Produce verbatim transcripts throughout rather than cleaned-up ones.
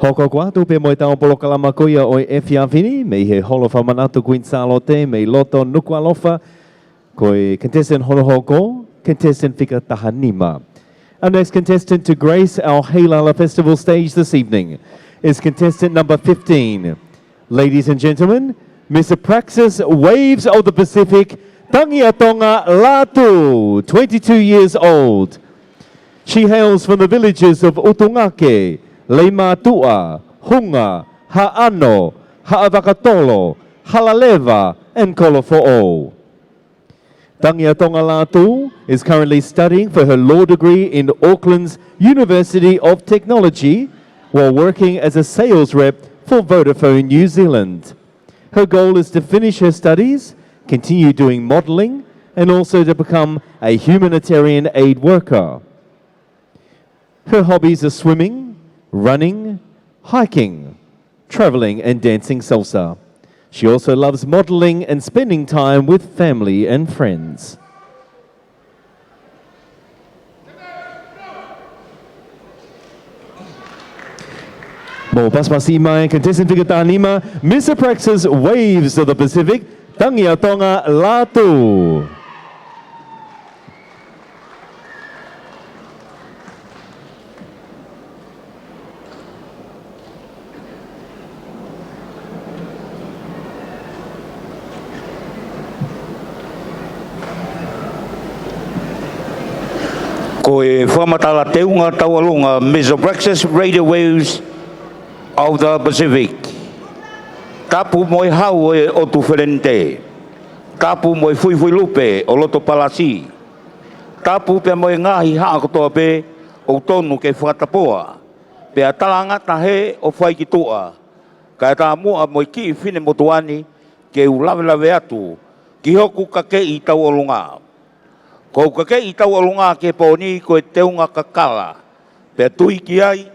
Poko atu pē mo ʻetau polokalama ko ia ʻo e efiafi ni, mei he Holo Fakamanatu Kuini Sālote, mei loto Nukuʻalofa, ko e contestant hono hoko, contestant fika taha nima. Our next contestant to grace our Heilala Festival stage this evening is contestant number fifteen. Ladies and gentlemen, Miss Apraxis Waves of the Pacific, Tangiatonga Lātū, twenty-two years old. She hails from the villages of ʻUtungake, Leimātuʻa, Hunga, Haʻano, Haʻavakatolo, Halaleva, and Kolofoʻou. Tangiatonga Lātū is currently studying for her law degree in Auckland's University of Technology while working as a sales rep for Vodafone New Zealand. Her goal is to finish her studies, continue doing modelling, and also to become a humanitarian aid worker. Her hobbies are swimming, running, hiking, travelling and dancing salsa. She also loves modelling and spending time with family and friends. Mou pasipasi mai, contestant fika taha nima, Miss Apraxis Waves of the Pacific, Tangiatonga Lātū. Ko e fakamatala teunga tauʻolunga, Miss Apraxis Radio Waves of the Pacific. Tapu mo e hau ʻo e ʻotu Felente. Tapu mo e fuifui lupe ʻo loto palasi. Tapu pea mo e ngaahi haʻa kotoa pē ʻoku tonu ke fakatapoa. Pea talangata hē ʻo fai ki tuʻa. Kae tā muʻa mo e kiʻi finemotuʻa ni ke u lavelave atu ki hoku kakeʻi tauʻolunga. Ko hoku kakeʻi tauʻolunga ki he pō ni ko e teunga kakala. Pea tui ki ai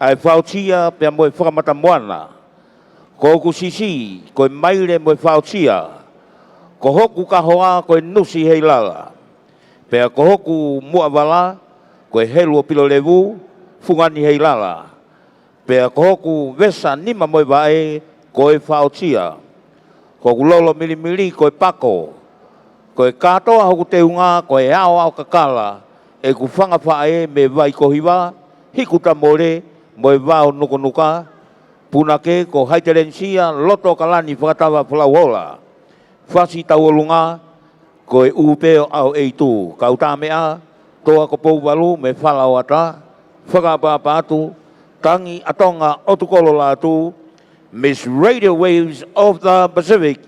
ʻa e faotia pea mo e fakamatamoana. Ko hoku sisi ko e maile mo e faotia. Ko hoku kahoa ko e nusi Heilala. Pea ko hoku muʻavala ko e helu ʻo Pilolevu, fungani Heilala. Pea ko hoku vesa nima mo e vaʻe ko e faotia. Ko hoku lolo milimili ko e pako. Ko e kātoa hoku teunga ko e aoao kakala, ʻeku fanga faʻē mei Vaikohiva, Hikutamole, mo e Vao Nukanuka, punake ko Haitelenisia Lotokalani Fakatava Folauhola. Fasi tauʻolunga, ko e ʻū pē ʻo ʻAhoʻeitu, Kautameʻa, Toa ko Pouvalu mo e Falaoata, fakaʻapaʻapa atu, Tangiatonga ʻOtukolo Lātū, Miss Radio Waves of the Pacific,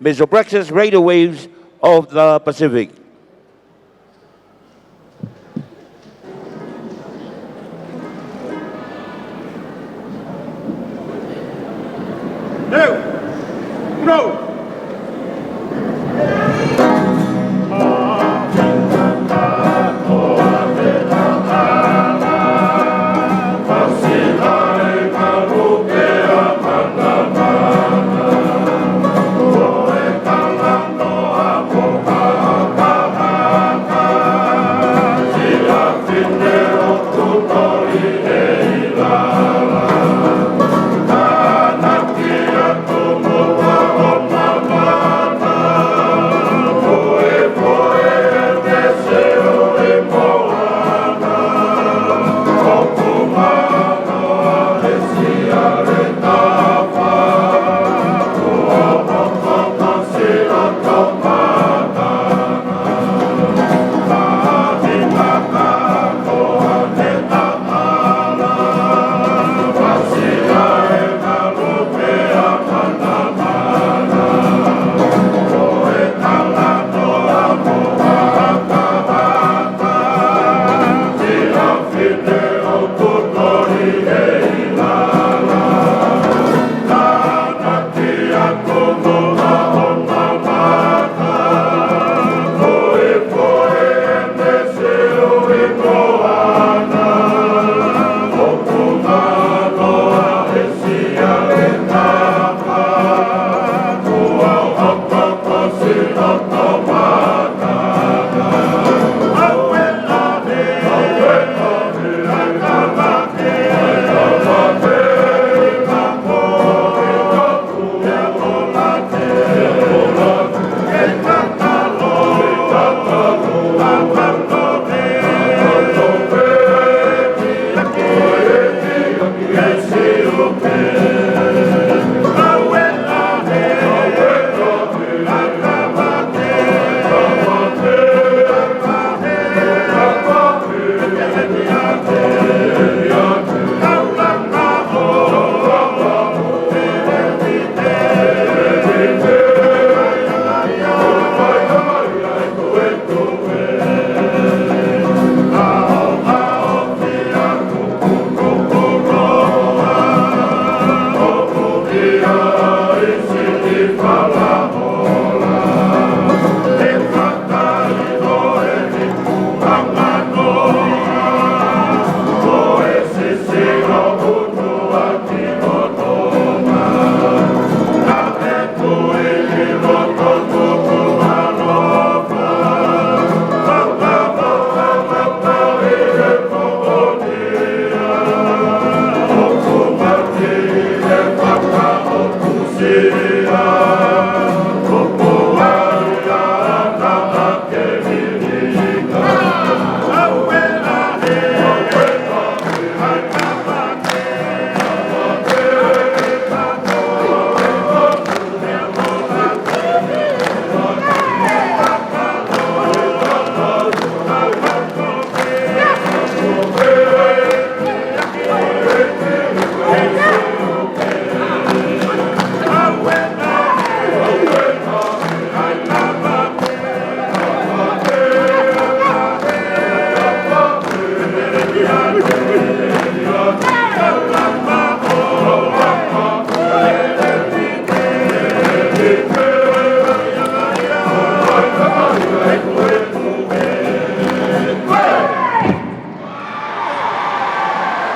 Miss Apraxis Radio Waves of the Pacific.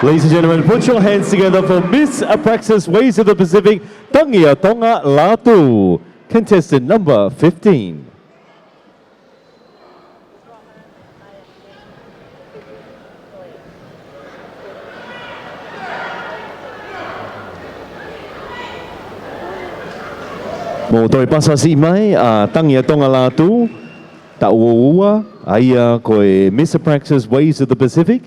Ladies and gentlemen, put your hands together for Miss Apraxis Waves of the Pacific, Tangiatonga Lātū, contestant number fifteen. Mou toe pasasi mai ʻa Tangiatonga Lātū, taʻu ua ua, ʻa ia ko e Miss Apraxis Waves of the Pacific,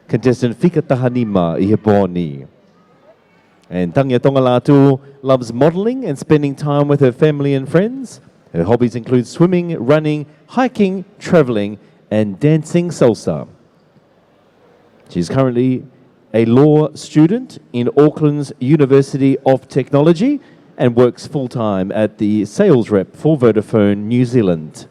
contestant fika taha nima ʻi he pō ni. And Tangiatonga Lātū loves modelling and spending time with her family and friends. Her hobbies include swimming, running, hiking, travelling, and dancing salsa. She's currently a law student in Auckland's University of Technology and works full-time at the sales rep for Vodafone New Zealand.